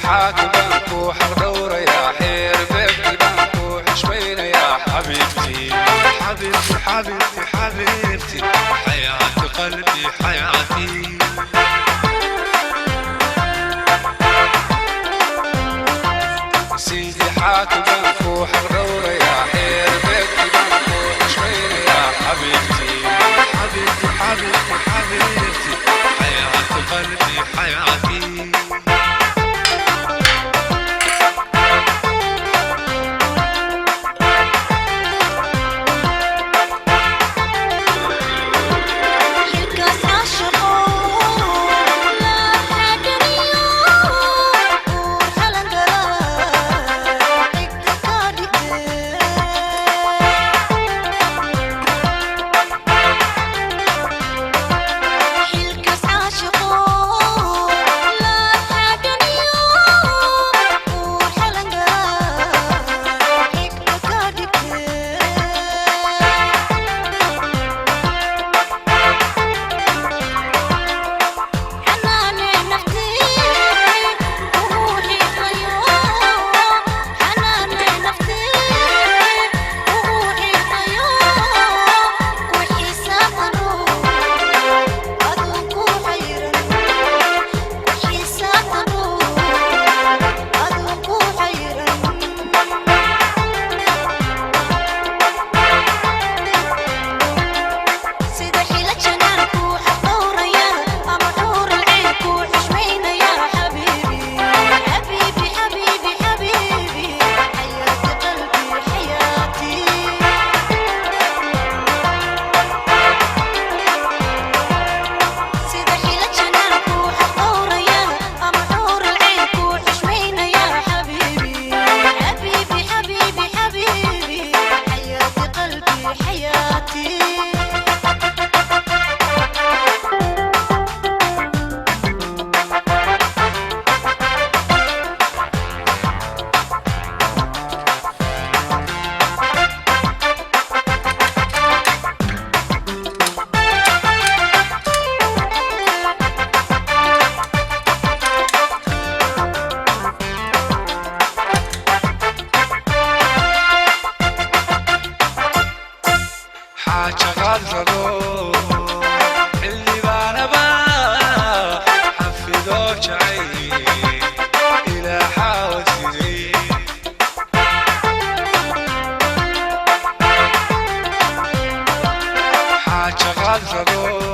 Xaakim baan ku xaqdhowrayaa, xeer beegti baan ku xishmaynayaa. Xabiibti, xabiibti, xabiibti, xabiibti, xayaati qalbi, xayaati. Sidii xaakim baan ku xaqdhowrayaa, xeer beegti baan ku xishmaynayaa. Xabiibti, xabiibti, xabiibti, xabiibti, xayaati qalbi, xayaati. Xilkaas caashaqo la xaganiyo uur xalangala xigta ka dhigtee. Xilkaas caashaqo la xaganiyo uur xalangala xigta ka dhigtee. Xanaane naftii ugu xiiqayo, xanaane naftii ugu xiiqayo, ku xisaabtano aduu ku xayran, ku xisaabtano aduu ku xayran. Sida xila janaan ku xaqdhowraya ama xuural cayn ku xushmaynaya. Xabiibi, xabiibi, xabiibi, xabiibi, xayaati qalbi, xayaati. Sida xila janaan ku xaqdhowraya ama xuural cayn ku xushmaynaya. Xabiibi, xabiibi, xabiibi, xabiibi, xayaati qalbi, xayaati. Xaaja qadrado xildhibaanaba xafido jacayl ilaa xaawa sidee. Xaaja qadrado.